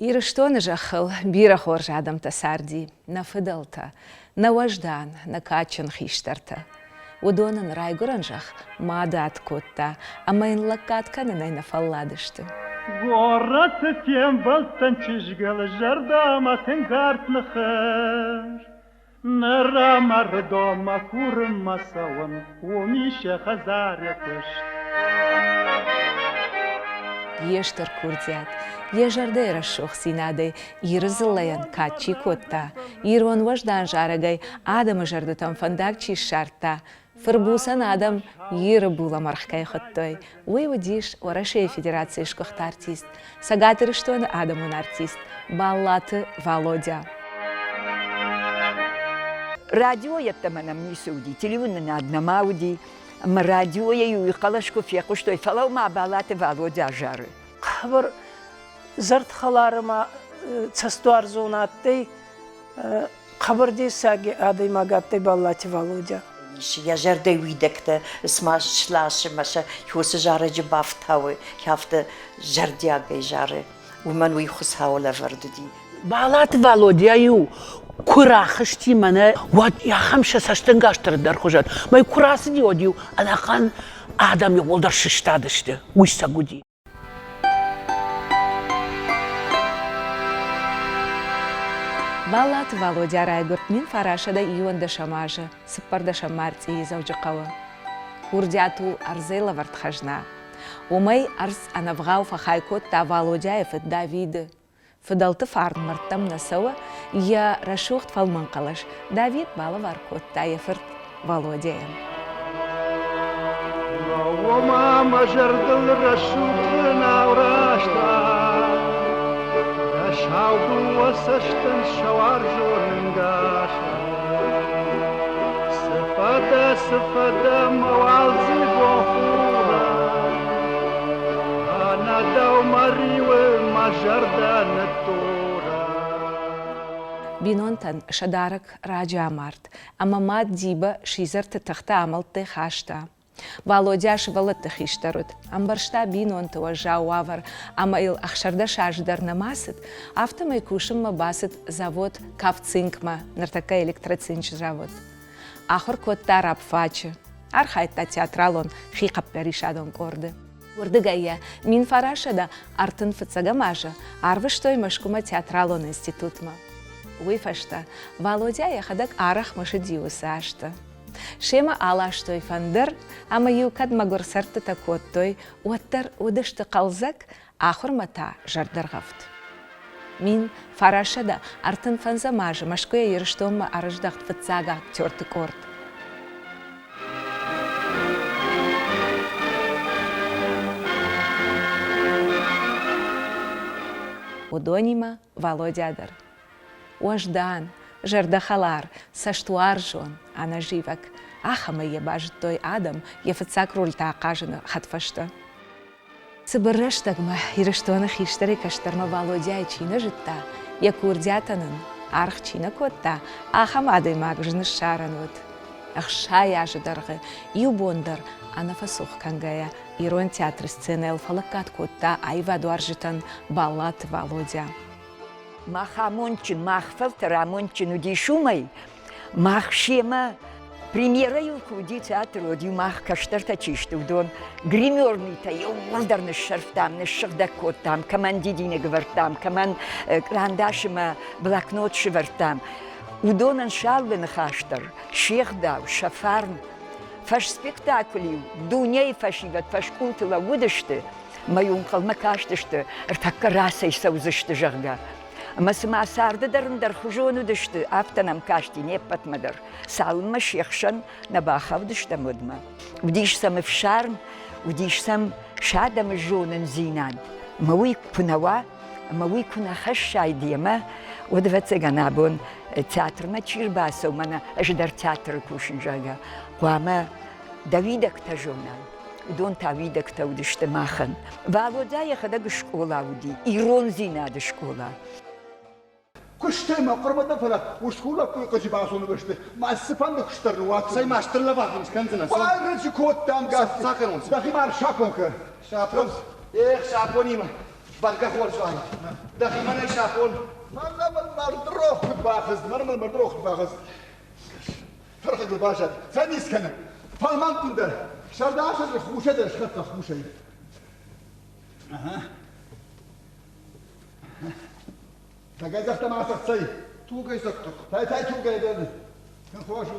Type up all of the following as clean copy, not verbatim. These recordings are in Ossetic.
Ирыстоны зӕххыл бирӕ хорз адӕмтӕ царди, нӕ фыдӕлтӕ, нӕ уӕздан, нӕ кадджын хистӕртӕ. Уыдон ын райгуырӕн зӕхх мады ад кодта ӕмӕ йын лӕггад кӕнынӕй нӕ фӕлладысты. Горӕты фембӕлдтӕн чызгыл зӕрдӕмӕ тынг арф ныхас. Ныр ӕмӕ курынмӕ цӕуын, уым ис йӕ хӕдзары куыст. Йе стыр курдиат, йӕ зӕрдӕйы рӕсугъддзинадӕй Иры дзыллӕйӕн кад чи кодта, ирон уӕздан зарӕгӕй адӕмы зӕрдӕтӕм фӕндаг чи ссардта, фырбуцӕн адӕм Иры булӕмӕргъ кӕй хуыдтой, уый уыдис Уӕрӕсейы Федерацийы сгуыхт артист, Цӕгат Ирыстоны адӕмон артист Баллаты Валодя. Радио йеддӕмӕ нӕм ницы уыди, телеуынынад нӕма уыди, ӕмӕ радиойӕ-иу уый хъӕлӕс куы фехъуыстой, фӕлӕуу-ма Баллаты Валодя зары. Хъӕбӕр зӕрдхӕлар ӕма цӕстуарзон адтӕй, хъӕбӕр дессаги адӕймаг адтӕй Баллати Валодя. Йӕ зӕрдӕ уидӕгтӕ цыма сласы мӕ сӕ уыцы зарӕджы бафтауы, афтӕ зӕрдиагӕй зары. Уымӕн уый Хуыцауы лӕвӕрд уыди. Балаты Валодя-иу куы рахызти мӕнӕ, уӕд ахӕм сӕ цӕстӕнгас дӕр ӕндӕрхуызӕн. Мӕ куы рацыди, уӕд-иу ӕнӕхъӕн адӕм иууылдӕр сыстадысты. Уый сӕг уыди. Баллаты Валодя райгуырд 1911 азы цыппӕрдӕсӕм мартъийы Дзӕуджыхъӕуы. Курдиат у ӕрдзӕй лӕвӕрд хӕзна. Уымӕй ӕрдз ӕнӕвгъау фӕхай кодта Валодяйы фыд Давиды. Фыдӕлты фарн мӕрдтӕм нӕ цӕуы, йӕ рӕсугъд фӕлмӕн хъӕлӕс Давид балӕвар кодта йӕ фырт Валодяйӕн. Лӕууы-ма мӕ зӕрдыл рӕсугъд нау рӕстӕг, Дӕ сау дыууӕ цӕстӕн сӕ уарзон ӕнгас. Цы фӕдӕ, цы фӕдӕ, мӕ уалдзыгон хурӕн, Ӕнӕ дӕу мӕ риуы мӕ зӕрдӕ ныттура. Бинонтӕн сӕ дарӕг раджы амард, ӕмӕ мад Дибӕ сидзӕрты тыхтӕ-амӕлттӕй хаста. Валодя сывӕллӕтты хистӕр уыд, ӕмбӕрста бинонты уӕззау уавӕр ӕмӕ йыл 16 азы дӕр нӕма цыд, афтӕмӕй кусынмӕ бацыд завод Кавцинкмӕ, ныртӕккӕ электроцинчы завод. Ахуыр кодта рабфачы, архайдта театралон хихъӕппӕрисадон къорды. Уырдыгӕй йӕ 1935 азы арвыстой Мӕскуымӕ театралон институтмӕ. Уый фӕстӕ Валодя йӕхӕдӕг арӕх мысыди уыцы азты. Семӕ аластой фӕндыр ӕмӕ-иу кӕд мӕгуыр цӕрдтытӕ кодтой, уӕддӕр уыдысты хъӕлдзӕг, ахуырмӕ та зӕрдӕргъӕвд. 1935 азы Мӕскуыйӕ Ирыстонмӕ ӕрыздӕхт фыццаг актерты къорд. Уыдонимӕ Валодя дӕр. Уӕздан, зӕрдӕхӕлар, цӕстуарзон, ӕнӕзивӕг. Ахӕмӕй йӕ базыдтой адӕм йӕ фыццаг рольтӕ ахъазыны хӕдфӕстӕ. Цыбыр рӕстӕгмӕ Ирыстоны хистӕрӕй кӕстӕрмӕ Валодяйы чи нӕ зыдта, йӕ курдиатӕн ын аргъ чи нӕ кодта, ахӕм адӕймаг зын ссарӕн уыд. 60 азы дӕргъы иу бон дӕр ӕнӕфӕцух кӕнгӕйӕ ирон театры сценӕйыл фӕлӕггад кодта аивадуарзджытӕн Баллаты Валодя. Мах амондджын, мах фӕлтӕр амондджын уыдис уымӕй, мах семӕ премьерӕ-иу куы уыди театры, уӕд-иу мах кӕстӕртӕ чи сты, уыдон гримерныйтӕ иууылдӕр ныссӕрфтам, ныссыгъдӕг кодтам, кӕмӕн дидинӕг ӕвӕрдтам, кӕмӕн кърандасы мӕ блокнот сывӕрдтам. Уыдонӕн сӕ алы ныхас дӕр, се гъдау, сӕ фарн. Фӕсспектакль-иу дунейы фӕсивӕд фӕскъулты лӕууыдысты, мӕ-иу ӕнхъӕлмӕ кастысты, ӕртӕккӕ рацӕйцӕудзысты, зӕгъгӕ. Ӕмӕ цыма царды дӕр ӕндӕрхуызон уыдысты, афтӕ нӕм касти не ппӕтмӕ дӕр, цалынмӕ се хсӕн нӕ бахаудыстӕм, уӕдмӕ. Уыдис сӕм ӕфсарм, уыдис сӕм сӕ адӕмы зонындзинад. Ӕмӕ уый куы нӕ уа, ӕмӕ уый куы нӕ хӕссай демӕ, уӕд, ӕвӕццӕгӕн, абон театрмӕ чи рбацӕуы, мӕнӕ ӕз дӕр театры кусын, зӕгъгӕ, хъуамӕ дӕ уидӕгтӕ зонай. Уыдон та уидӕгтӕ уыдысты махӕн. Валодя йӕхӕдӕг скъола уыди, ирондзинады скъола. Куыстӕй мӕ хъуырмӕ дӕ, фӕлӕ усгур лӕппуйы хъыджы базоны бӕсты ма цыфӕнды куыст дӕр ныууадздзынӕн. Цӕй ма стыр лӕвар дын скӕндзынӕн. Байрӕджы кодтам, Гаци. Цахӕрон. Дӕхи ма ӕрсапон кӕ. Сапон. Эх, сапонимӕ. Бӕргӕ хорз уаид. Дӕхимӕ нӕ сафон. Мӕнӕ мыл мӕрдырох куыд бахызт, мӕнӕ мыл мӕрдырох куыд бахызт. Фӕрхӕгыл баззад. Фӕниз кӕны. Фӕлмӕн къуындӕр. Сӕрдасӕны хусӕй дӕр схӕццӕ хусӕй. Тагӕй загъта ма цӕй. Тугӕй загъта. Тай тай тугӕй дӕр. Хорз у.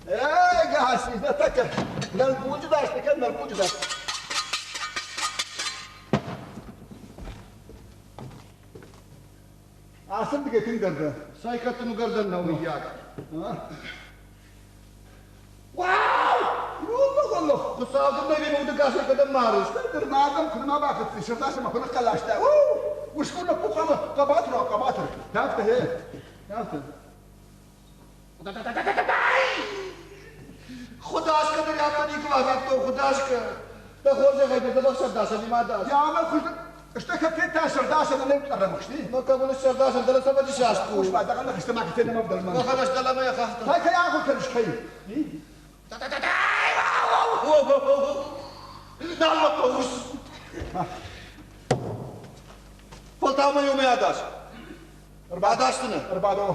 Эй, гаси, да так. Нӕлбуджы дасты кӕн, нӕлбуджы дасты. Ацырдыгӕй тынгдӕр дӕ. Цай кӕттын угӕрдӕн нӕу мыййаг. Уау! Уллах, Хуыцау дын нӕ уды гасӕй кӕдӕм марыс? Ныр ма адӕм куы нӕма бахӕццӕ, сӕрдасӕн ма куы ныхъхъӕлӕстӕ. У! Усгур лӕппу хъуамӕ хъӕбатыр уа, хъӕбатыр. Афтӕ, гъе. Афтӕ. Худаскӕ дын афтӕ никуы бафедтон, худаскӕ. Дӕ хорзӕхӕй дӕ дзӕбӕх сӕрдасӕнимӕ дас. Йа, ӕмӕ хуыздӕр Стӕй кӕд федта сӕрдасӕн ӕнӕ ӕрӕмыхсти? Ну, кӕм уыныс сӕрдасӕн, дӕлӕ цӕвӕджы саст у. Ус ма дӕгъӕл ныхӕстӕ ма кӕд нӕ ӕвдӕлмӕн. Ныхӕстӕ дӕлӕмӕ йӕ хӕхтӕ. Тай кӕй ахуыр кӕныс, кӕй? Нал мӕ хъус. Фӕлтау мӕ иумӕ адас. Ӕрбадасдзынӕ? Ӕрбадо.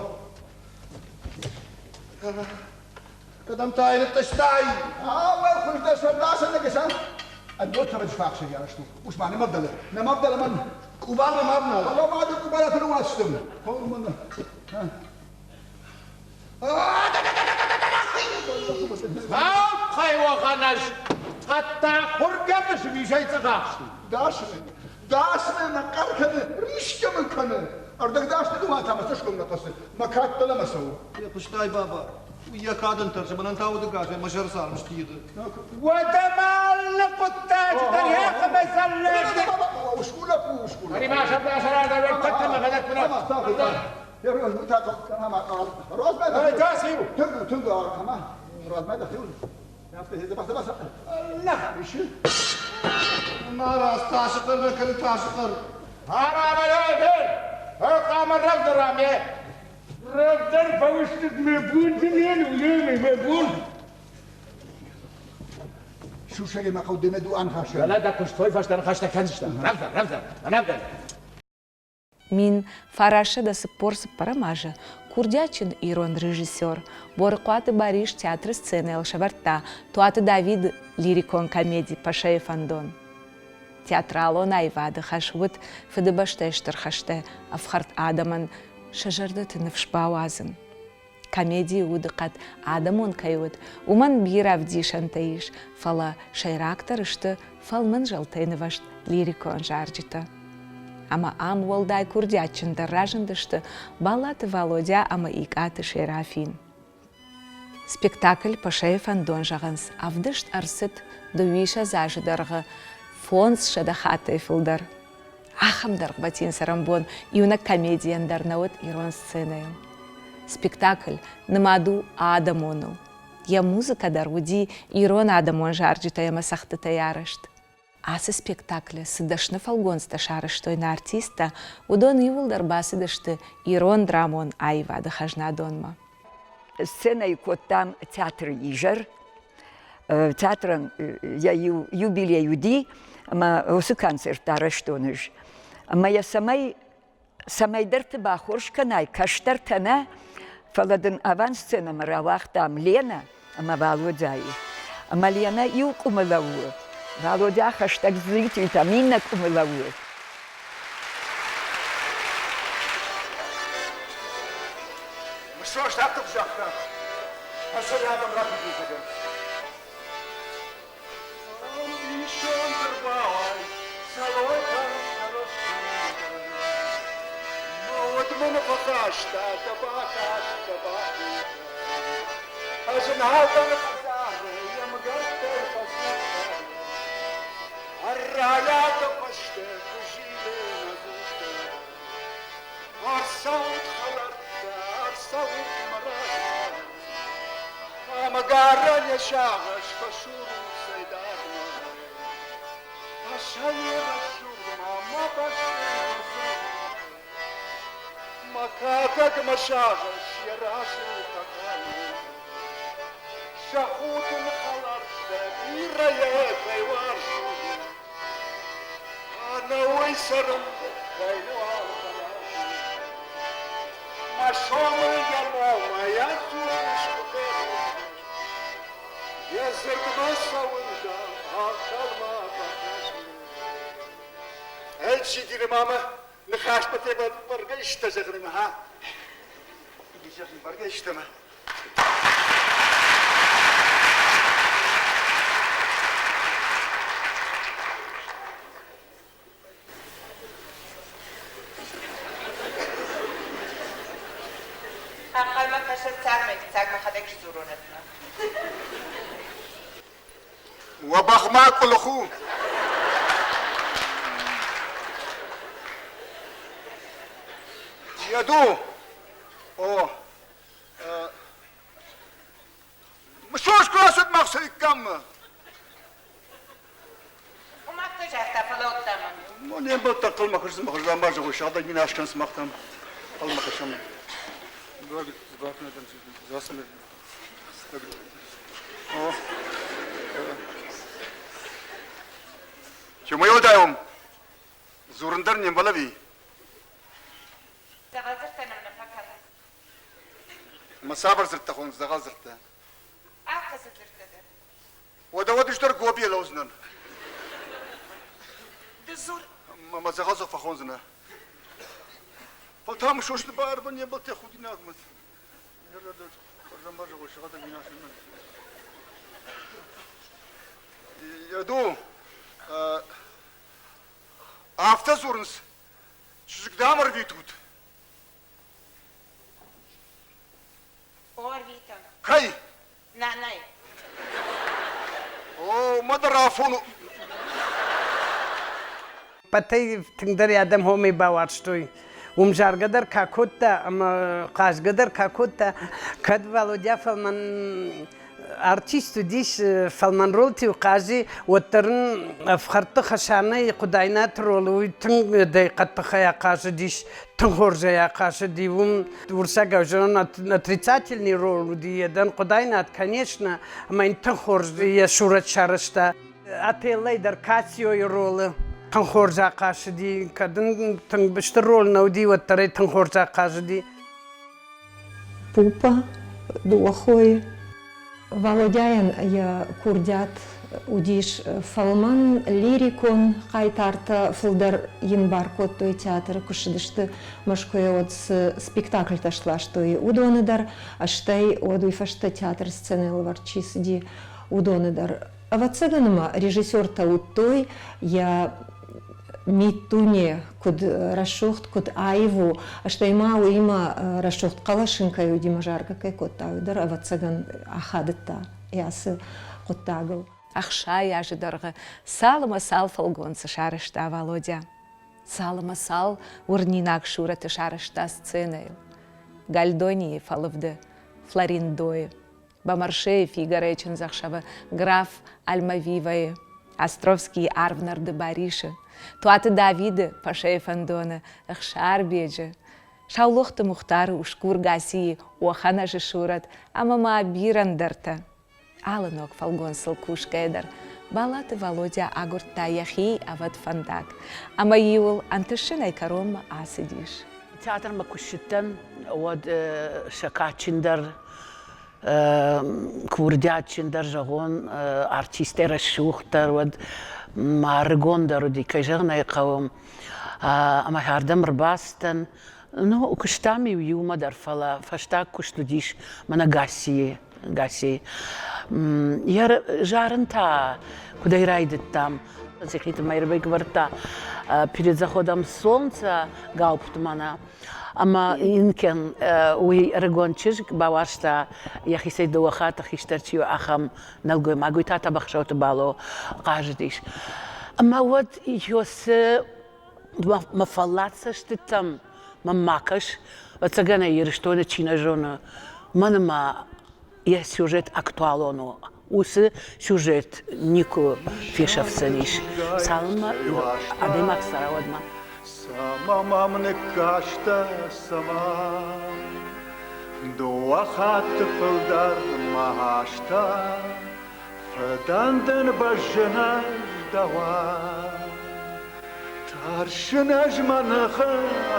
Кӕдӕм та йын ныттъыстай? Ауӕ хуыздӕр сӕрдасӕн нӕ Ӕндон цӕвӕджы фахсӕй арӕзт у. Ус ма нӕм ӕвдӕлы. Нӕм ӕвдӕлы мӕн. Къубалмӕ ма внал. Фӕлӕ ма ды къубалаты ныуадзтым. Мӕн. Хайуаханаш хъӕддаг хургӕмысы висӕй цъыхахсти. Дасны, дасны нӕ хъӕр кӕны, рисгӕ мын кӕны. Ӕрдӕгдасны дыууӕ мӕ цӕсгом нӕ хъӕцы, мӕ кад дӕлӕмӕ цӕуы. Фехъуыстай, баба, уый йӕ кадӕн тӕрсы, мӕнӕн та удыгасӕй мӕ сӕр царм стигъы. Уӕдӕ ма алы хъуыддаджы дӕр йӕхимӕ цӕллӕг. Усгур лӕппу, усгур. Марадз, тасы хъӕр нӕ кӕны тасы хъӕр. Рӕвдӕр фӕуыстыд ме бунты не ме бун. Сусӕгӕй ма хъӕу демӕ ду анхасӕн. Фӕлӕ дӕ куыстой фӕстӕ ныхӕстӕ кӕндзыстӕм. Рӕвдӕр, рӕвдӕр, рӕвдӕр. 1944 азы курдиатджын ирон режиссер Борыхъуаты Барис театры сценӕйыл сӕвӕрдта Туаты Давиды лирикон комеди «Пашайы фӕндон». Театралон аивады хӕс уыд Фыдыбӕстӕйы Стыр хӕсты ӕфхӕрд адӕмӕн сӕ зӕрдӕты ныфс бауадзын. Комедийы удыхъӕд адӕмон кӕй уыд, уымӕн бирӕ ӕвдисӕнтӕ ис, фӕлӕ сӕйрагдӕр сты фӕлмӕн зӕлтӕй нывӕзт лирикон зарджытӕ. Ӕмӕ ам уӕлдай курдиатджындӕр разындысты Баллаты Валодя ӕмӕ Икъаты Серафин. Спектакль Пашайы фӕндон зӕгъынц ӕвдыст ӕрцыд дыууиссӕдз азы дӕргъы 500 хаттӕй фылдӕр. Ахӕм дӕргъвӕтин цӕрӕнбон иунӕг комедийӕн дӕр нӕ уыд ирон сценӕйыл. Спектакль нымад у адӕмоныл. Йӕ музыкӕ дӕр уыди ирон адӕмон зарджытӕй ӕмӕ цӕгъдтытӕй арӕзт. Ацы спектаклы цы дӕсны фӕлгонцтӕ сарӕзтой нӕ артисттӕ, уыдон иууылдӕр бацыдысты ирон драмон аивады хӕзнадонмӕ. Сценӕйы кодтам театры изӕр. Театрӕн йӕ иу юбилей уыди, ӕмӕ уыцы концерт арӕзтон ӕз. Ӕмӕ йӕ цӕмӕй цӕмӕйдӕрты бахорз кӕнай, кӕстӕртӕ нӕ, фӕлӕ дын авансценӕмӕ рауагътам Ленӕ ӕмӕ Валодяйы. Ӕмӕ Ленӕ иу къуымы лӕууы, Валодя хӕстӕг зрительтӕм иннӕ къуымы лӕууы. Мысост афтӕ куы загъта, фӕсӕй адӕм ракуывтой. Ӕмгарӕн йӕ сагъӕс фӕсурут цӕйдӕрмӕ. Асайы рӕсугъдмӕ мӕ бӕсты Мӕ кадӕг мӕ сагъӕс йӕ разы фӕкӕны. Сӕ худын хӕлӕрттӕ бирӕ йӕ кӕй уарзын. Ӕнӕуый цӕрын кӕй нӕуал фӕразын. Мӕ сомы йӕ номӕй ӕдзух скъуыдтӕ. Йӕ дзырдмӕ цӕуын дӕм ӕнхъӕлмӕ бакӕсын. Ӕлчидины мамӕ ныхасмӕ бӕргӕ исты зӕгъынмӕ, ха? Бӕргӕ истӕмӕ. Ӕнхъӕлмӕ кӕсӕд цармӕ, фыццаг мӕхӕдӕг сдзурон ӕдмӕ. Уӕ бӕхмӕ къуылых у. Еду. О. Мысост куы рацыд махсӕйккам. Уым афтӕ загъта, фӕлӕ уыдта мӕн. Ну, не мбӕлттӕ хъылма хызы махыза ма зӕгъой, сыгъдӕг мин аскӕн сымахтӕм. Хъылма хызӕм. Чемой уӕлдай Дзурын дӕр не мбӕлы ӕви? Дзӕгъӕл дзырдтӕ нӕм нӕ фӕкӕнынц. Ӕмӕ цавӕр дзырдтӕ хонынц дзӕгъӕл дзырдтӕ? Алкӕцы дзырдтӕ дӕр. Уӕдӕ уӕд ӕз дӕр гобийӕ лӕудзынӕн. Ды дзур. Мӕ дзӕгъӕлдзых фӕхондзынӕ. Фӕлӕ та мысосты бар не мбӕлттӕ худинагмӕ. Еду, афтӕ дзурынц, чызг дӕм ӕрвитут. О, ӕрвитӕм. Кӕй? Нанай. О, мӕ дӕр афон у. Пӕтӕй тынгдӕр адӕм хомӕй бауарзтой. Уым заргӕ дӕр ка кодта ӕмӕ хъазгӕ дӕр ка кодта, кӕд Валодя фӕлмӕн артист уыдис, фӕлмӕн ролты-иу хъази, уӕддӕр ын ӕфхӕрдты Хӕсанӕйы Хъуыдайнаты ролы уый тынг хъӕддыхӕй ахъазыдис, тынг хорзӕй ахъазыди. Уым уырыссагау зӕгъын отрицательный роль уыди йедӕн Хъуыдайнат, конечно, ӕмӕ йын тынг хорз йӕ сурӕт сарӕзта. Отеллӕй дӕр Кассиойы ролы тынг хорз ахъазыди. Кӕд ын тынг стыр роль нӕ уыди, уӕддӕр ӕй тынг хорз ахъазыди. Пупа, дыууӕ хойы. Валодяйӕн йӕ курдиат уыдис фӕлмӕн, лирикон хъайтартӕ фылдӕр йын бар кодтой театры, куы ссыдысты Мӕскуыйӕ, уӕд цы спектакльтӕ сластой, уыдоны дӕр, стӕй уӕд уый фӕстӕ театры сценӕйыл ӕвӕрд чи цыди, уыдоны дӕр. Ӕвӕццӕгӕн ма режиссертӕ уыдтой йӕ миддуне куыд рӕсугъд, куыд аив у, стӕй ма уыимӕ рӕсугъд хъӕлӕс ын кӕй уыди ӕмӕ заргӕ кӕй кодта, уый дӕр, ӕвӕццӕгӕн, ахадыдта йӕ ацы хъуыддагыл. 60 азы дӕргъы цал ӕмӕ цал фӕлгонцы сарӕзта Валодя, цал ӕмӕ цал уырнинаг сурӕты сарӕзта сценӕйыл. Гальдонийы фӕлывды, Флориндойы, Бомаршейы Фигаройы чындзӕхсӕвы граф Альмавивайы, Островскийы арвнӕрды Барисы, Туаты Давиды Пашайы фӕндоны Ӕхсарбеджы, Саулохты Мухтары усгур Гасийы Оханазы сурӕт ӕмӕ ма бирӕ ӕндӕртӕ. Алы ног фӕлгонцыл кусгӕйӕ дӕр Балаты Валодя агуырдта йӕхи ӕвӕд фӕндаг ӕмӕ-иу ыл ӕнтысынӕй кӕронмӕ ацыдис. Театрмӕ куы ссыдтӕн, уӕд сӕ кадджындӕр курдиатджындӕр зӕгъон, артисттӕй рӕсугъддӕр уӕд ма ӕрыгондӕр уыди, кӕй зӕгъын ӕй хъӕуы. Ӕмӕ ардӕм ӕрбацыдтӕн. Ну, куыстам-иу иумӕ дӕр, фӕлӕ фӕстаг куыст уыдис мӕнӕ Гассийы. Гассийы. Йӕ зарын та куыдӕй райдыдтам, Цихиты Мӕирбег вӕрдта «Перед заходом солнца» Гауптмана. Ӕмӕ Инкен, уый ӕрыгон чызг, бауарзта йӕхицӕй дыууӕ хатты хистӕр чи у, ахӕм нӕлгоймаг. Уый та Тӕбӕхсӕуты Бало хъазыдис. Ӕмӕ уӕд Иосы мӕ фӕллад цӕстытӕм мӕм ма кӕс, ӕцӕгӕн ӕй Ирыстоны чи нӕ зоны, мӕнмӕ йӕ сюжет актуалон у. Уыцы сюжет никуы фесӕфдзӕнис, цалынмӕ адӕймаг цӕра, уӕдмӕ. Цӕмӕ мӕм ныккастӕ, цӕмӕ? Дыууӕ хатты фылдӕр мӕ азтӕ Фыдӕн дын бӕззын ӕз дӕуӕн. Тӕрсын ӕз мӕ ныхы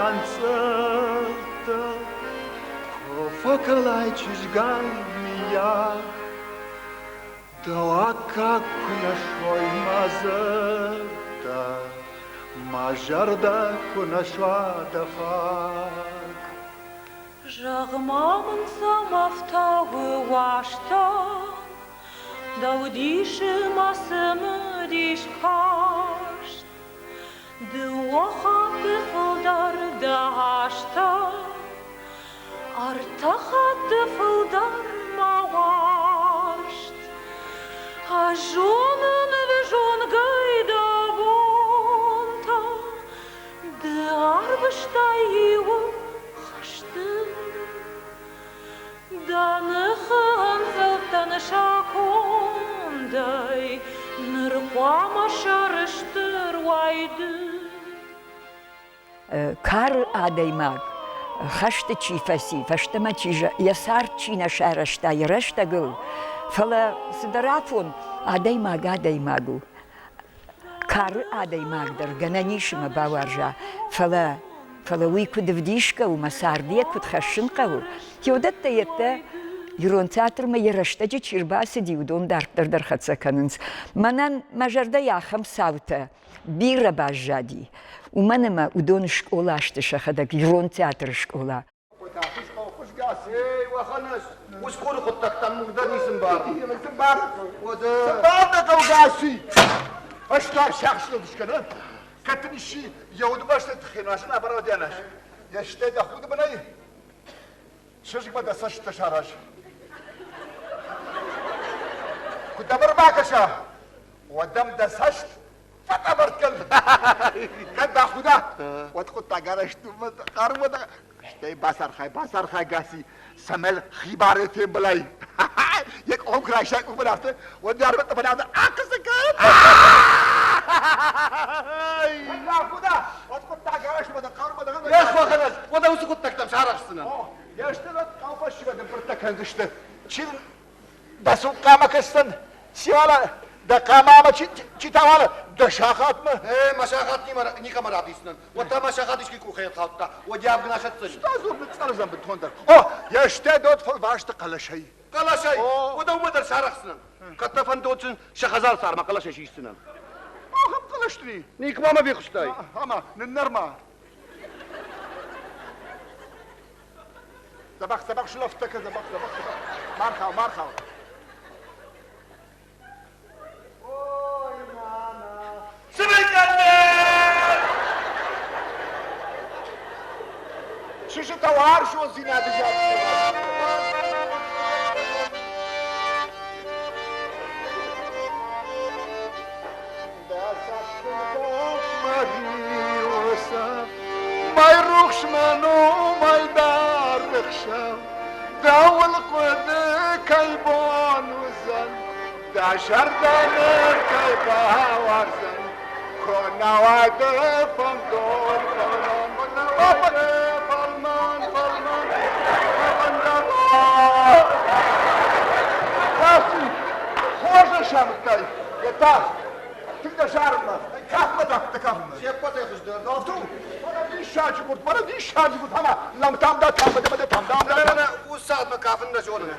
ӕнцъылдтӕ, Куы фӕкӕлай чызгай, мыййаг, Дӕу аккаг куы нӕ суой мӕ дзырдтӕ, Мӕ зӕрдӕ куы нӕ суа дӕ фаг. Зӕгъ-ма мын, цӕмӕ фтауы уастӕн, Дӕу дисы ма цымыдис каст? Дыууӕ хатты фылдӕр дӕ азтӕ, Ӕртӕ хатты фылдӕр мӕ уарзт. Ӕз зонын ӕвзонгӕй дӕ бонтӕ, Ды арвыстай иу хӕсты. Дӕ ныхы ӕнцъылдтӕн сӕ кондӕй, Ныр хъуамӕ сӕрыстыр уай ды. Кары адӕймаг хӕсты чи фӕци, фӕстӕмӕ чи йӕ цард чи нӕ сарӕзта йӕ рӕстӕгыл, фӕлӕ цыдӕр афон адӕймаг адӕймаг у. Кары адӕймаг дӕр гӕнӕн ис ӕмӕ бауарза, фӕлӕ фӕлӕ уый куыд ӕвдисгӕ у, мӕ царды йӕ куыд хӕссын хъӕуы, теодӕттӕ йедтӕ ирон театрмӕ йӕ рӕстӕджы чи рбацыди, уыдон дарддӕр дӕр хӕццӕ кӕнынц. Мӕнӕн мӕ зӕрдӕйы ахӕм цаутӕ бирӕ баззади, уымӕн ӕмӕ уыдон скъола сты сӕхӕдӕг, ирон театры скъола. Ей, уӕхӕнӕс, усгуры хъуыддӕгтӕн мурдӕр ницы мбарын. Цы дӕ хъӕугӕси? Фӕстаг сӕхсыл скӕны. Кӕд дын исчи йӕ удыбӕсты тыххӕй нуазын абародианас, йӕ стӕй дӕ худы бынӕй чызгмӕ дӕ цӕстытӕ сараз. Куы дӕм ӕрбакӕса, уӕд ӕм дӕ цӕст фӕтъӕбӕртт кӕн. Кӕд бахуда, уӕд хъуыддаг арӕзт у хъару Стӕй бацархай, бацархай, Гаси, цӕмӕй хибарӕй фембӕлай. Йӕ къухы куы райсай къухмӕ афтӕ, уӕд дӕ арвы тъӕпӕн афтӕ ахъыцы кӕн. Бахуда, уӕд хъуыддаг арӕзт у, хъару Эх, уӕхӕнӕз, уӕдӕ уыцы хъуыддӕгтӕм сарӕхсдзынӕн. Йе стыр хъӕу фӕсивӕд ӕмбырдтӕ кӕндзысты. Чи Дӕ цухъхъамӕ кӕсдзӕн, Сиала, дӕ хъамамӕ чи тауала, дӕ сахатмӕ? Э, мӕ сахат никӕмӕ равдисдзынӕн. Уӕд та мӕ сахат искӕй къухӕй ӕрхаудта, уӕд йӕ авг нӕ сӕтдзӕни. Что ныцъцъӕлдзӕн бынтондӕр. О, йе стӕй дод фӕлвӕсты хъӕлӕсӕй. Хъӕлӕсӕй? Уӕдӕ уымӕ дӕр сарӕхсдзынӕн. Кӕд дӕ фӕндон сын сӕ хӕдзары цармӕ хъӕлӕсӕй сисдзынӕн. Ахӕм хъӕлӕсты Никуы ма мӕ фехъуыстай? Ӕмӕ ныннӕр-ма. Дзӕбӕх, дзӕбӕх сулӕфттӕ кӕн, дзӕбӕх, дзӕбӕх, дзӕбӕх. Ма рхау, ма рхау. Ой, нана. Цыбыркӕнӕн! Чызджытӕ уарзондзинады зӕрдӕ. Мӕйрухсмӕ номӕй даргъ ӕхсӕв Дӕуыл хъуыды кӕй бон уыдзӕн, Дӕ зӕрдӕ ныр кӕй бауарздзӕн, Куы нӕ уа дӕ фӕндон фӕлмӕн, фӕлмӕн, фӕлмӕн, фӕлмӕн. Баци, хорз ӕсамыдтай, йӕ та тынг дӕ зарынмӕ, кафмӕ та дӕ кафынмӕ. Се ппӕтӕй хуыздӕр. Афтӕ у. Мӕнӕ диссаджы гуырд, мӕнӕ диссаджы гуырд, ӕмӕ лӕмтам да там да там да. Мӕнӕ ус цагъдмӕ кафын нӕ зонын.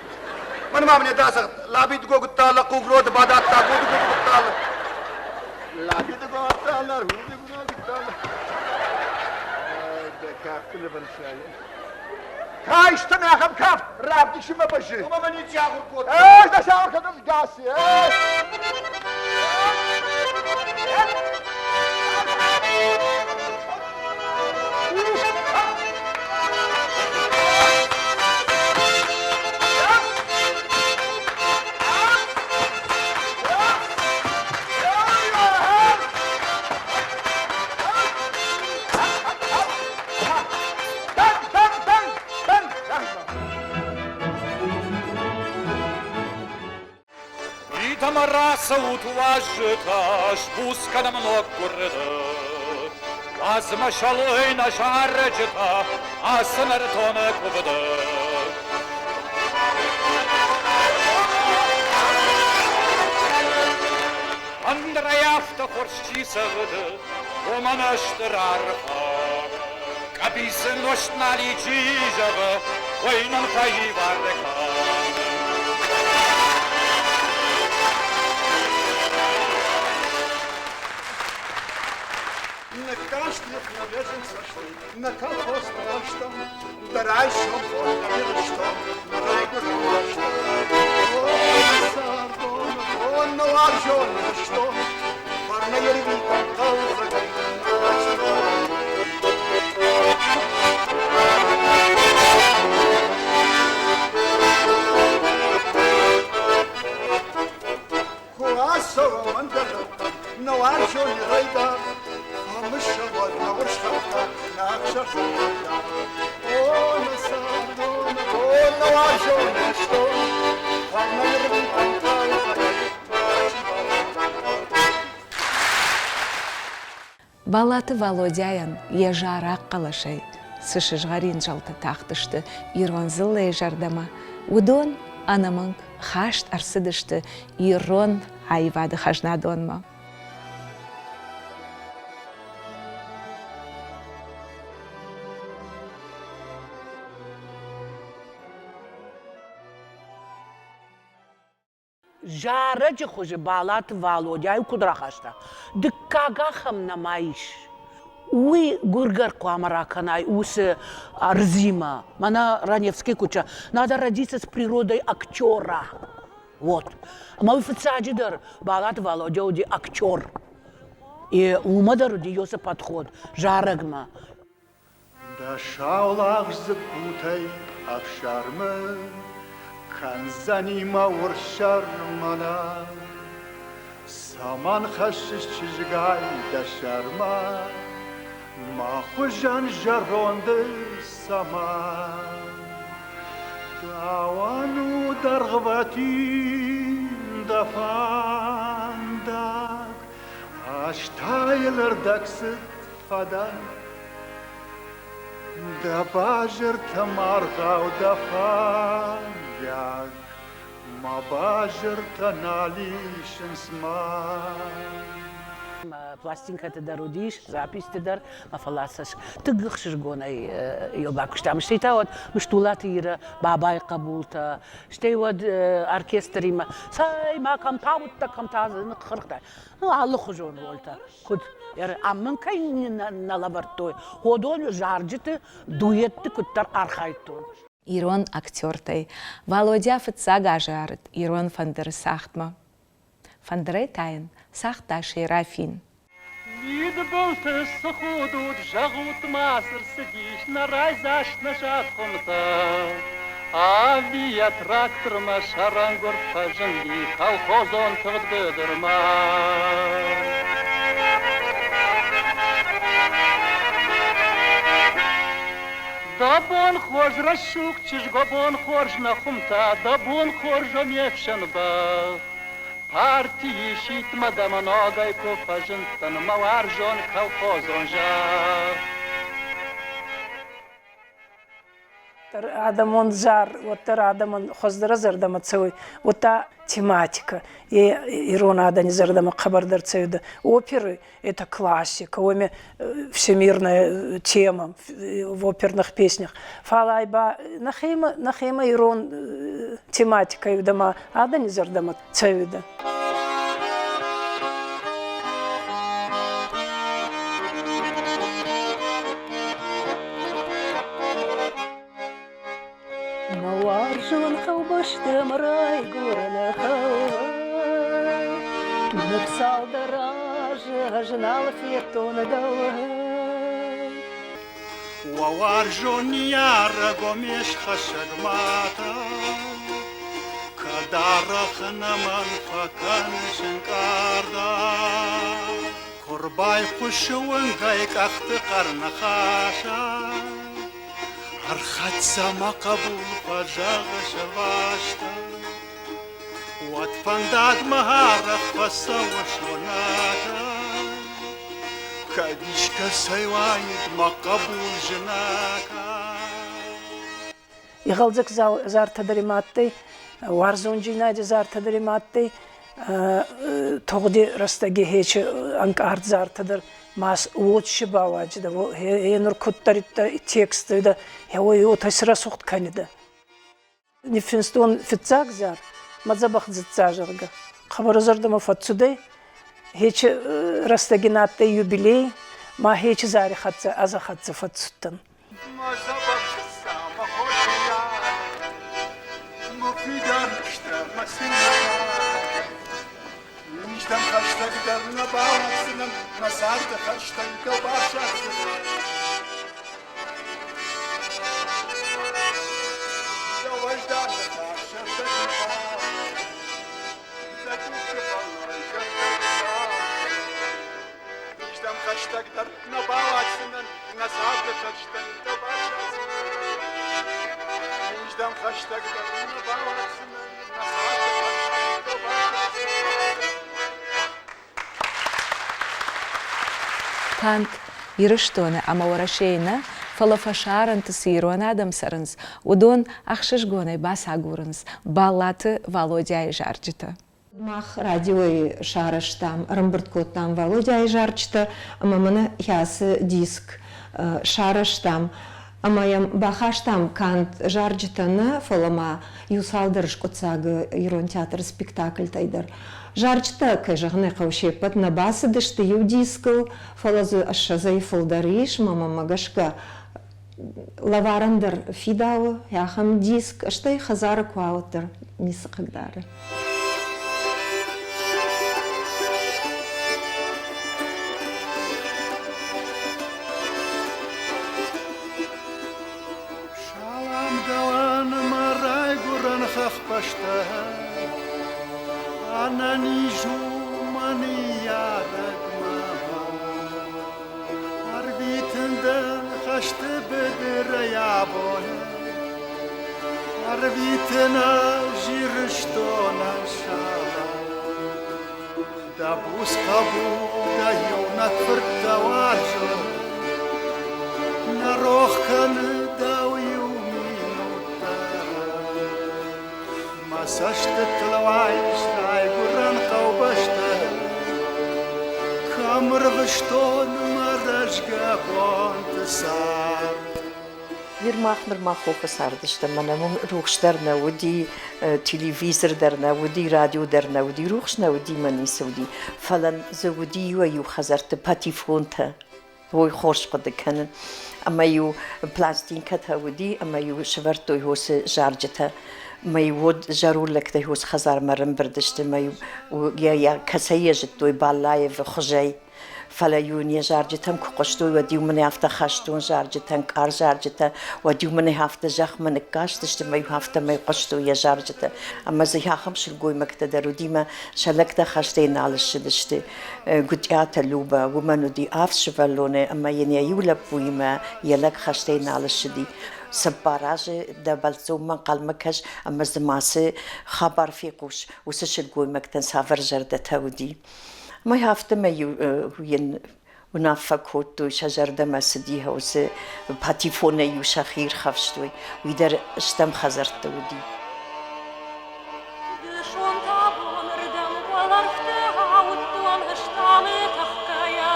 Мӕн ма мне дасагъд лабид гогуттала хъугроды бададта годы гогуттала. Лабид гогуттала, руди гогуттала. Дӕ кафты нывӕнсайы. Кайстӕн ахӕм кафт равдисынмӕ бӕззы. Омӕ мӕ ничи ахуыр кодта. Ӕз дӕ сахуыр кӕнын Гаси, ӕз. Мидӕмӕ рацӕут, уазджытӕ, сбуц кӕнӕм ног гуырды. Уадз мӕ сӕлой нӕ зарӕджытӕ ацы нӕртоны куывды. Ӕндӕрӕй афтӕ хорз чи цӕгъды, Уымӕн ыстыр арфӕ. Къӕбицы нозт нал и, чи зӕгъы, уый нын фӕивар кӕны. Ныккаст ныхмӕ цӕстӕй, нӕ колхозты бӕстӕм, дӕ райсом хорз нӕ Ирыстон, нӕ райгуырӕн бӕстӕ. О, цардон, о, нӕ уарзон Ирыстон, фарнӕй ӕрвитӕм хъӕлдзӕгӕй нӕ бӕстон. Куы ацӕуӕм ӕндӕр рӕттӕм, нӕ уарзон Ирӕй дӕр, фӕмысӕм уӕд нӕ урс хӕхтӕ, нӕ ӕхсӕрсӕттӕ. О, нӕ цард, о, нӕ бон, нӕ уарзон Ирыстон, фарнӕй ӕрвитӕм хъӕлдзӕгӕй Балаты Валодяйӕн йӕ зарӕг хъӕлӕсӕй цы сызгъӕрин зӕлтӕ тахтысты ирон дзыллӕйы зӕрдӕмӕ, уыдон ӕнӕмӕнг хаст ӕрцыдысты ирон аивады хӕзнадонмӕ. Зарӕджы хуызы Балаты Валодяйы куыд рахаста, дыккаг ахӕм нӕма ис. Уый гуыргӕр хъуамӕ ракӕнай уыцы ӕрдзимӕ. Мӕнӕ Раневский куыд надо родиться с природой актера. Вот. Ӕмӕ уый фыццаджыдӕр Балаты Валодя уыди актер. И уымӕ дӕр уыди Йосы подход зарӕгмӕ. Дӕ саулагъз дзыккутӕй ӕфсӕрмы кӕндзӕни мӕ урссӕр мӕнӕ. Цӕмӕн хӕссыс чызгай дӕ сӕрмӕ, мӕ хуызӕн зӕронды цӕмӕн? Дӕуӕн у дӕргъвӕтин дӕ фӕндаг, азтӕ йыл ӕрдӕгцыд фӕдӕн. Дӕ базыртӕ маргъау дӕ фӕндиаг, Мӕ базыртӕ нал исынц мӕн. Пластинкӕты дӕр уыдис, записьты дӕр, фӕлӕ сӕ тынг ӕхсызгонӕй йыл бакуыстам. Стӕй та уӕд Мыстулаты Ирӕ, бабайы хъӕбултӕ, стӕй уӕд оркестримӕ, цӕй ма кӕм та уыдтӕ, кӕм та ныххырхтай. Ну, алыхуызон рольтӕ. Куыд ам мын кӕй нӕ лӕвӕрдтой, уыдон зарджыты, дуэтты куыддӕр архайдтон. Ирон актертӕй Валодя фыццаг азарыд ирон фӕндыры цагъдмӕ. Фӕндырӕй та йын цагъта Серафин. Мидбылты цы худут, зӕгъут-ма, цы рцыдис нӕ райдзаст нӕ зад хуымтӕ? Ӕви йӕ трактормӕ сӕрӕнгуырд фӕзынди колхозон тыгъд быдырмӕ? Дӕ бон хорз, рӕсугъд чызг, дӕ бон хорз, нӕ хуымтӕ, дӕ бон хорз, о ме фсӕн бӕх. Партийы сидтмӕ дӕм ногӕй куы фӕзындтӕн, мӕ уарзон колхозон зӕхх. Адӕмон зар, уӕддӕр адӕмӕн хуӕздӕр зӕрдӕмӕ цӕуй, уӕдта тематикӕ ирон адӕни зӕрдӕмӕ хъӕбӕрдӕр цӕуидӕ. Оперы это классика, оме всемирная тема в оперных песнях. Фал ай ба нӕхемӕ, нӕхемӕ ирон тематикӕ ма адӕни зӕрдӕмӕ цӕуидӕ. Мӕ уарзон хъӕубӕсты мӕ райгуырӕн хъӕу. Ныр цалдӕр азы ӕз нал федтон дӕу. Уӕ уарзон ныййарӕг, о ме схӕссӕг мадӕ, Кӕд арӕх нӕмӕн фӕкӕныс ӕнкъардӕй, Куы рбайхъуысы уынгӕй къӕхты хъӕр ныхасӕй, Ӕрхӕццӕ мӕ хъӕбул фӕзӕгъы сӕвастӕй. Уӕд фӕндагмӕ арӕх фӕцӕуы сонатӕй, Кӕд искӕцӕй уаид мӕ хъӕбул зынӕгӕй. Игъӕлдзӕг зартӕ дӕр имӕ адтӕй, уарзондзийнади зартӕ дӕр имӕ адтӕй, тугъди рӕстӕги хечи ӕнкъард зартӕ дӕр. Ма уод си бауаджидӕ, е нур куддӕриддӕр текст уидӕ, уой уотӕ срӕсугъд кӕнидӕ. Ниффинстон фиццаг зар, мӕ дзӕбӕх дзицца, зӕгъгӕ. Хъӕбӕр зӕрдӕмӕ фӕццудӕй. Хечи рӕстӕги на адтӕй юбилей, ма хечи зари хӕццӕ ӕзӕ хӕццӕ фӕццудтӕн. Мӕ дзӕбӕх дзицца, мӕ хорзӕй, мӕ фидар мӕ цийнӕ. Низтӕм хӕстӕгдӕр нӕ бауадздзынӕн, мӕ царды хӕрзтӕй дӕу бафсаддзынӕн. Дӕ уӕздан ныхас сӕрдӕг ныхас, дӕ къухты фӕллой зӕрдӕ ныхас. Низтӕм хӕстӕгдӕр нӕ бауадздзынӕн, нӕ царды хӕрзтӕй дӕу бафсаддзынӕн. Низтӕм хӕстӕгдӕр нӕ бауадздзынӕн, Канд Ирыстоны ӕмӕ Уӕрӕсейы нӕ, фӕлӕ фӕсарӕнты цы ирон адӕм цӕрынц, уыдон ӕхсызгонӕй бацагурынц Баллаты Валодяйы зарджытӕ. Мах радиойы сарӕзтам, ӕрӕмбырд кодтам Валодяйы зарджытӕ ӕмӕ мӕнӕ ацы диск сарӕзтам ӕмӕ йӕм бахастам канд зарджытӕ нӕ, фӕлӕ ма иу цалдӕр скъуыддзагы ирон театры спектакльтӕй дӕр. Зарджытӕ, кӕй зӕгъын ӕй хъӕуы, се ппӕт нӕ бацыдысты иу дискыл, фӕлӕ дзы ссӕдзӕй фылдӕр ис, мӕ мӕмӕ гӕсгӕ лӕварӕн дӕр фидауы ахӕм диск, стӕй хӕдзары куы ауд дӕр ницы хъыгдары. Салам дӕуӕн мӕ райгуырӕн хӕхбӕстӕ, Ӕнӕниз у мӕ ныййарӕг мад. Ӕрвитын дын хӕсты быдырӕй абон, Ӕрвитын ӕз Ирыстонӕн салам. Дӕ буц хъӕбул, дӕ иунӕг фырт дӕ уарзон, Нӕ рох кӕны дӕу иу минут дӕр. Мӕ цӕстытыл уайыс райгуырӕн хъӕубӕстӕ, Кӕм рвыстон мӕ рӕзгӕ бонты цард. Ныр мах нырма хохы цардыстӕм, мӕнӕ уым рухс дӕр нӕ уыди, телевизор дӕр нӕ уыди, радио дӕр нӕ уыди, рухс нӕ уыди мӕ ницы уыди. Фӕлӕ дзы уыди иуӕй-иу хӕдзӕртты патефонтӕ. Уый хорз хъуыды кӕнын. Ӕмӕ-иу пластинкӕтӕ уыди, ӕмӕ-иу сӕвӕрдтой уыцы зарджытӕ. Мӕ-иу уӕд зӕронд лӕгтӕ уыцы хӕдзармӕ ӕрӕмбырд сты, ӕмӕ-иу йӕ кӕцӕй йӕ зыдтой Баллаевы хуызӕй. Фӕлӕ-иу ын йӕ зарджытӕм куы хъуыстой, уӕд-иу мын афтӕ хӕстон зарджытӕ, ӕнкъард зарджытӕ, уӕд-иу мын афтӕ зӕхмӕ ныккастысты ӕмӕ-иу афтӕмӕй хъуыстой йӕ зарджытӕ. Ӕмӕ дзы ахӕм сылгоймӕгтӕ дӕр уыди мӕ сӕ лӕгтӕ хӕстӕй нал ссыдысты. Гуытъиаты Любӕ, уымӕн уыди авд сывӕллоны ӕмӕ йын йӕ иу лӕппуимӕ йӕ лӕг хӕстӕй нал ссыди. Цыппар азы дӕ бӕлццонмӕ ӕнхъӕлмӕ кӕс ӕмӕ дзы мацы хабар фехъус, уыцы сылгоймӕгтӕн цавӕр зӕрдӕтӕ уыди. Мӕ афтӕмӕй-иу йын уынаффӕ кодтой, сӕ зӕрдӕмӕ цыди, уыцы патефонӕй-иу сӕхи ирхӕфстой. Уый дӕр стӕм хӕдзӕртты уыди. Дысон та бонырдӕм уӕлӕрвты ауыдтон стъалы тӕхгӕйӕ.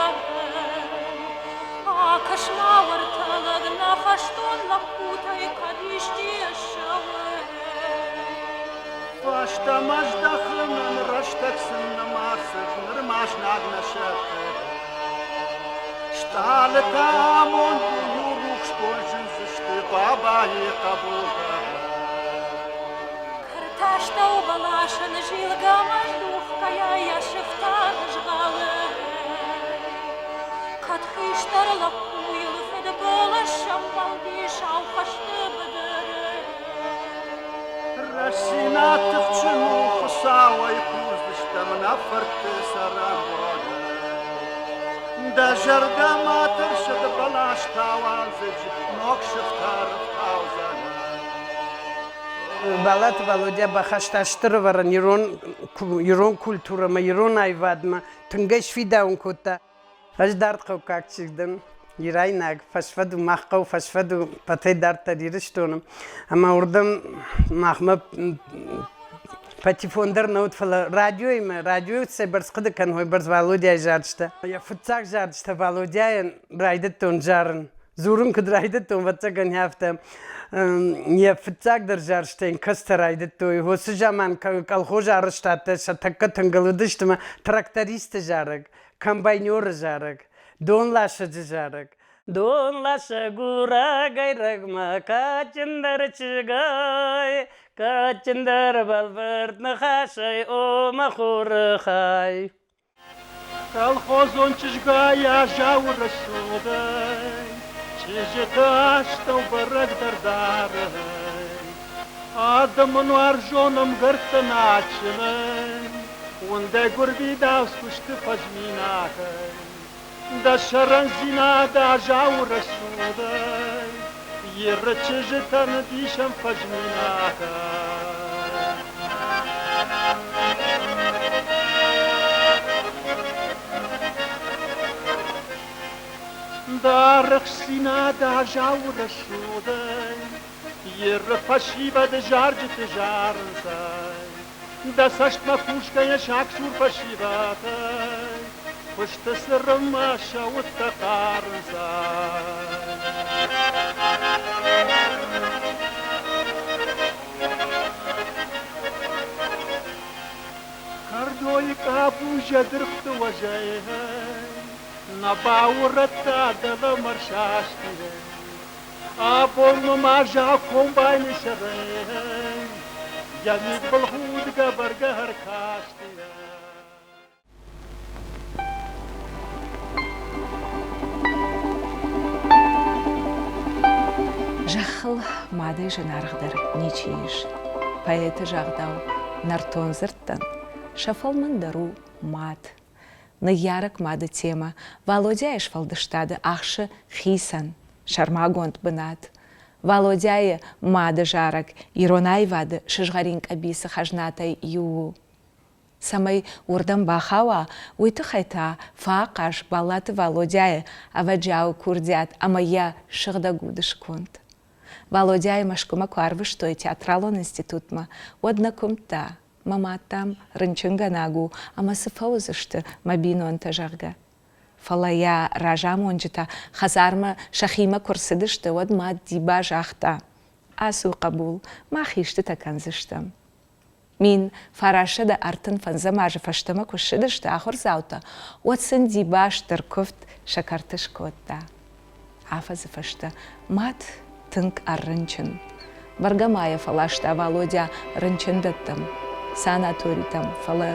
Акӕс-ма уӕртӕ лӕг нӕ хӕстон лӕппутӕй кӕд исчи ссӕуы. Фӕстӕмӕ здӕхынӕн рӕстӕг сын нӕма цыд, нырма знаг нӕ сӕтты. Стъалытӕ амонд иу рухс бон зындзысты бабайы хъӕбултӕ. Кӕртастӕу бӕласӕн зилгӕ мӕздухгӕйӕ йӕ сыфтӕр згъалы. Кӕд хистӕр лӕппуйыл фыдбылыз сӕмбӕлди сау хӕсты быдыры. Рӕсинӕ тыхджын у, Хуыцауӕй курдзыстӕм нӕ фыртты цӕрӕнбон. Дӕ зӕрдӕ ма тӕрсӕд бӕлас та уалдзӕджы ног сыфтӕр ӕфтаудзӕн. Балаты Валодя бахаста стыр ӕвӕрӕн ирон, ирон культурӕмӕ, ирон аивадмӕ, тынгӕй сфидауын кодта. Ӕз дард хъӕуккаг чызг дӕн, ирайнаг, фӕсфӕд у, мах хъӕу фӕсфӕд у, пӕтӕй дарддӕр Ирыстоны. Ӕмӕ уырдӕм махмӕ Патефон дӕр нӕ уыд, фӕлӕ радиоимӕ, радиойы цӕйбӕрц хъуыды кӕнын, уыйбӕрц Валодяйы зарджытӕ. Йӕ фыццаг зарджытӕ Валодяйӕн райдыдтон зарын. Дзурын куыд райдыдтон, ӕвӕццӕгӕн, афтӕ. Йӕ фыццагдӕр зарджытӕ йын кӕцытӕ райдыдтой. Уыцы заман колхозы арӕзтадтӕ сӕ тӕккӕ тынгыл уыдысты ӕмӕ трактористы зарӕг, комбайнеры зарӕг, донласӕджы зарӕг. Донласӕг у рагӕй-рӕгмӕ кадджындӕр чызгай, кадджындӕр бӕлвырд ныхасӕй, о мӕ хуры хай. Колхозон чызгай Азауы рӕсугъдӕй, чызджыты астӕу бӕрӕгдӕр дары. Адӕмӕн уарзон ӕмгӕрттӕ адджынӕй, уындӕй гуырвидауц куысты фӕзминагӕй. Дӕ сӕрӕндзинад Азауы рӕсугъдӕй, Иры чызджытӕн дисӕн фӕзминагӕй. Дӕ арӕхстдзинад Азауы рӕсугъдӕй, Иры фӕсивӕды зарджыты зарынц ӕй. Дӕ цӕстмӕ кусгӕйӕ сагсур фӕсивӕдӕй куысты цырынмӕ сӕ удтӕ хъарынц. Кӕрдойы къабузӕ дыргъты уӕзӕй нӕ баурӕдта дӕлӕмӕ рсасти. Абон мӕ азау комбайны сӕрӕй йӕ мидбылхудгӕ бӕргӕ ӕркасти. Зӕххыл мадӕй зынаргъдӕр ничи ис. Поэты загъдау, нӕртон дзырдтӕн сӕ фӕлмӕндӕр у мад. Ныййарӕг мады темӕ Валодяйы сфӕлдыстады ахсы хицӕн, сӕрмагонд бынат. Валодяйы мады зарӕг ирон аивады сызгъӕрин къӕбицы хӕзнатӕй иу у. Цӕмӕй уырдӕм бахауа, уый тыххӕй та фӕахъаз Баллаты Валодяйы ӕвӕджиауы курдиат ӕмӕ йӕ сыгъдӕг уды сконд. Валодяйы Мӕскуымӕ куы арвыстой театралон институтмӕ, уӕд нӕ куымдта, мӕ мад, дам, рынчынгӕнаг у ӕмӕ цы фӕуыдзысты мӕ бинонтӕ, зӕгъгӕ. Фӕлӕ йӕ разамонджытӕ хӕдзармӕ сӕхимӕ куы рцыдысты, уӕд мад Диба загъта: Ацу, хъӕбул, мах истытӕ кӕндзыстӕм. 1935 азы фӕстӕмӕ куы ссыдысты ахуырдзаутӕ, уӕд сын Диба стыр куывд сӕ кӕрты скодта. Афӕдзы фӕстӕ мад тынг ӕррынчын. Бӕргӕ ма йӕ фӕласта Валодя рынчындӕттӕм, санаторитӕм, фӕлӕ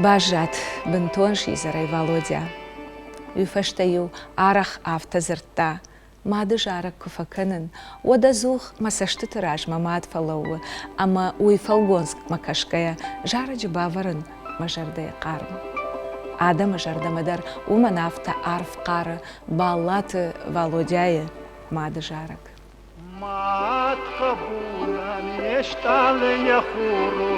баззад бынтон сидзӕрӕй Валодя. Уый фӕстӕ-иу арӕх афтӕ дзырдта: Мады зарӕг куы фӕкӕнын, уӕд ӕдзух мӕ цӕстыты раз мӕ мад фӕлӕууы ӕмӕ уый фӕлгонцмӕ кӕсгӕйӕ зарӕджы бавӕрын мӕ зӕрдӕйы хъарм. Адӕмы зӕрдӕмӕ дӕр уымӕн афтӕ арф хъары Баллаты Валодяйы мады зарӕг. Мад хъӕбулӕн йе стъалы йӕ хур у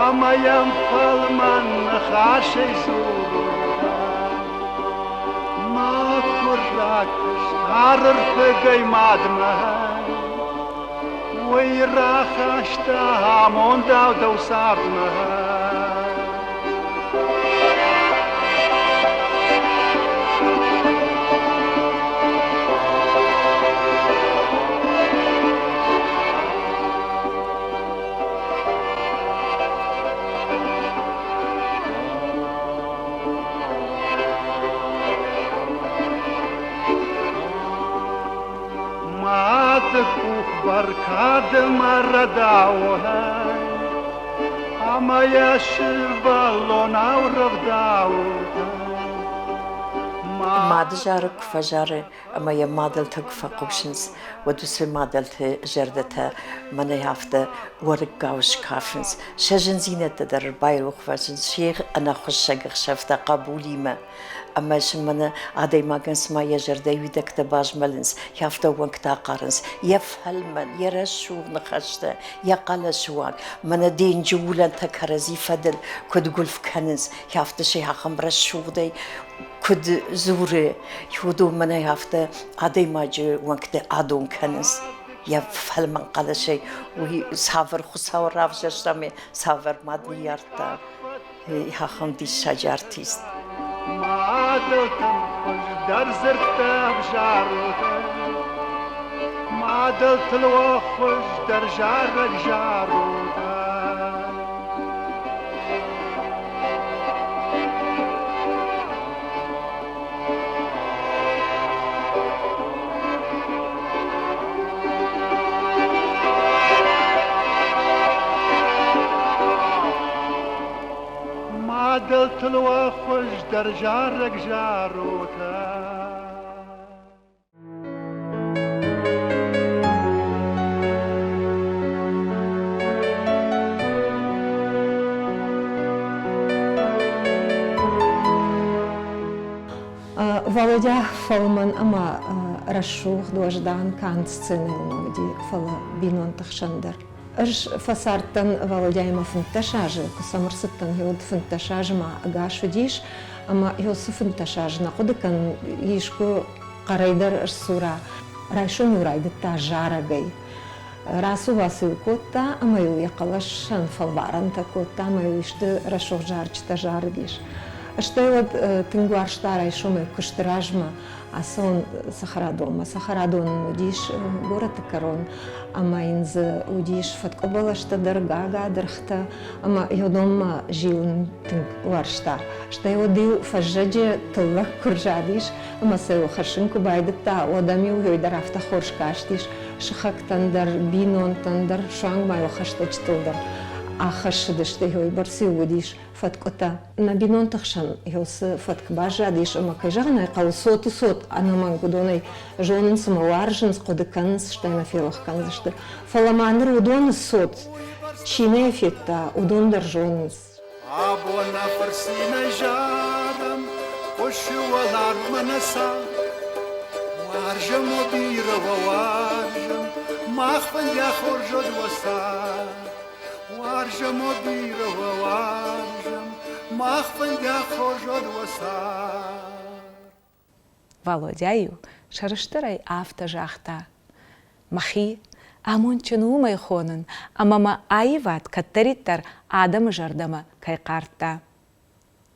ӕмӕ йӕм фӕлмӕн ныхасӕй дзуры. Макуы ракӕс тарырдыгӕй мадмӕ, уый рахаста амондау дӕу цардмӕ. Мады къух бӕркады мӕ рӕдауӕй, ӕмӕ йӕ сывӕллонау рӕвдаугӕ. Мады зарӕг куы фӕзары ӕмӕ йӕ мадӕлтӕ куы фӕхъусынц, уӕд уыцы мадӕлты зӕрдӕтӕ мӕнӕй афтӕ уӕрыккау скафынц, сӕ зындзинӕдтӕ дӕр ӕрбайрох вӕййынц се ӕнӕхуыссӕг ӕхсӕвтӕ хъӕбулимӕ. Ӕмӕ сын мӕнӕ адӕймагӕн цыма йӕ зӕрдӕйы уидӕгтӕ базмӕлынц, йӕ афтӕ уӕнгтӕ ахъарынц, йӕ фӕлмӕн, йӕ рӕсугъд ныхӕстӕ, йӕ хъӕлӕсы уаг, мӕнӕ денджы улӕнтӕ кӕрӕдзи фӕдыл куыд гуылф кӕнынц, афтӕ сӕ ахӕм рӕсугъдӕй куыд дзуры, уыдон мӕнӕ афтӕ адӕймаджы уӕнгтӕ адон кӕнынц. Йӕ фӕлмӕн хъӕлӕсӕй уый цавӕр Хуыцау равзӕрста ӕмӕ цавӕр мад ныййардта, ахӕм диссаджы артист. Мадӕлтӕн хуыздӕр дзырдтӕ ӕвзарут, Мадӕлтыл уӕ хуыздӕр зарӕг зарут. Мадӕлтыл уӕ хуыздӕр зарӕг зарут. Володя фӕлмӕн ӕмӕ рӕсугъд уӕздан канд сценӕйыл нӕ уыди, фӕлӕ бинонты хсӕн дӕр. Ӕз фӕцардтӕн Володяимӕ 15 азы, куы сӕм ӕрцыдтӕн, уӕд 15 азы ма ӕгас уыдис, ӕмӕ уыцы 15 азы нӕ хъуыды кӕнын, искуы хъӕрӕй дӕр сдзура. Райсом-иу райдыдта зарӕгӕй. Рацу-бацу-иу кодта ӕмӕ-иу йӕ хъӕлӕсӕн фӕлварӕнтӕ кодта ӕмӕ-иу исты рӕсугъд зарджытӕ зарыдис. Стӕй уӕд тынг уарзта райсомӕй куысты размӕ ацӕуын цӕхӕрадонмӕ. Цӕхӕрадон ын уыдис горӕты кӕрон ӕмӕ йын дзы уыдис фӕткъуыбӕлӕстӕ дӕр, гагадыргътӕ ӕмӕ уыдонмӕ зилын тынг уарзта. Стӕй уӕд-иу фӕззӕджы тыллӕг куы рзадис ӕмӕ сӕ хӕссын куы байдыдта, уӕд ӕм-иу уый дӕр афтӕ хорз кастис сыхӕгтӕн дӕр, бинонтӕн дӕр, суанг ма-иу хӕстӕджытыл дӕр ахӕссыдысты, уыйбӕрц-иу уыдис фӕткъуытӕ. Нӕ бинонты хсӕн цы фӕтк баззадис ӕмӕ, кӕй зӕгъын ӕй хъӕуы, цоты цот ӕнӕмӕнг уыдонӕй зонынц ӕмӕ уарзынц, хъуыды кӕнынц, стӕй нӕ ферох кӕндзысты. Фӕлӕ ма ныр уыдоны цот чи нӕ федта, уыдон дӕр зонынц. Абон нӕ фырцинӕй зарӕм, хъуысы уӕларвмӕ нӕ цард. Уарзӕм уӕ бирӕ уӕ уарзӕм, мах фӕндиа хорз уӕд уӕ цард. Уарзӕм уӕ бирӕ уӕ уарзӕм, мах фӕндиа хорз уӕд уӕ цард. Валодя-иу сӕрыстырӕй афтӕ загъта: Мӕхи амондджын уымӕй хонын, ӕмӕ мӕ аивад кӕддӕриддӕр адӕмы зӕрдӕмӕ кӕй хъардта.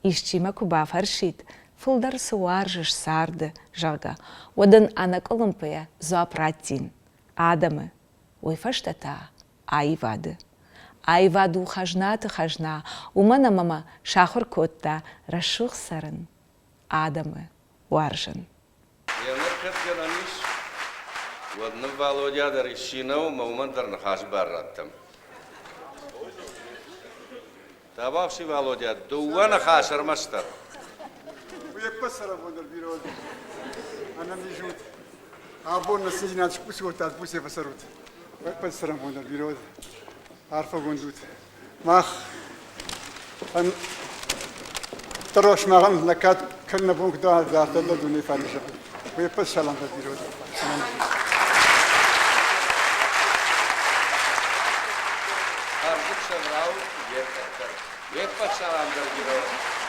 Исчи мӕ куы бафӕрсид, фылдӕр цы уарзыс царды, зӕгъгӕ, уӕд ын ӕнӕкъуылымпыйӕ дзуапп раттин: адӕмы, уый фӕстӕ та аивады. Аивад у хӕзнаты хӕзна, уымӕн ӕмӕ мӕ сахуыр кодта рӕсугъд цӕрын, адӕмы уарзын. Еныр кӕд гӕнӕн ис, уӕд нын Валодя дӕр исчи нӕу ӕмӕ уымӕн дӕр ныхас бар раттӕм. Табуафси, Валодя, дыууӕ ныхас ӕрмӕстдӕр. Уе ппӕт цӕрӕнбон дӕр бирӕ уӕд. Ӕнӕниз ут. Абон нӕ циндзинад сбуц кодтат, буцӕй фӕцӕрут. Уе ппӕт цӕрӕнбон дӕр бирӕ уӕд. Арфӕгонд ут. Мах Тъыросмӕгъӕн лӕггад кӕныны бон куыд дарддӕр нӕ дунейы фарны зӕгъын. Уе ппӕт саламтӕ бирӕ уӕд. Хӕрзхъуыд сӕм раут, йе ппӕт дӕр. Уе ппӕт салам дӕр бирӕ уӕд.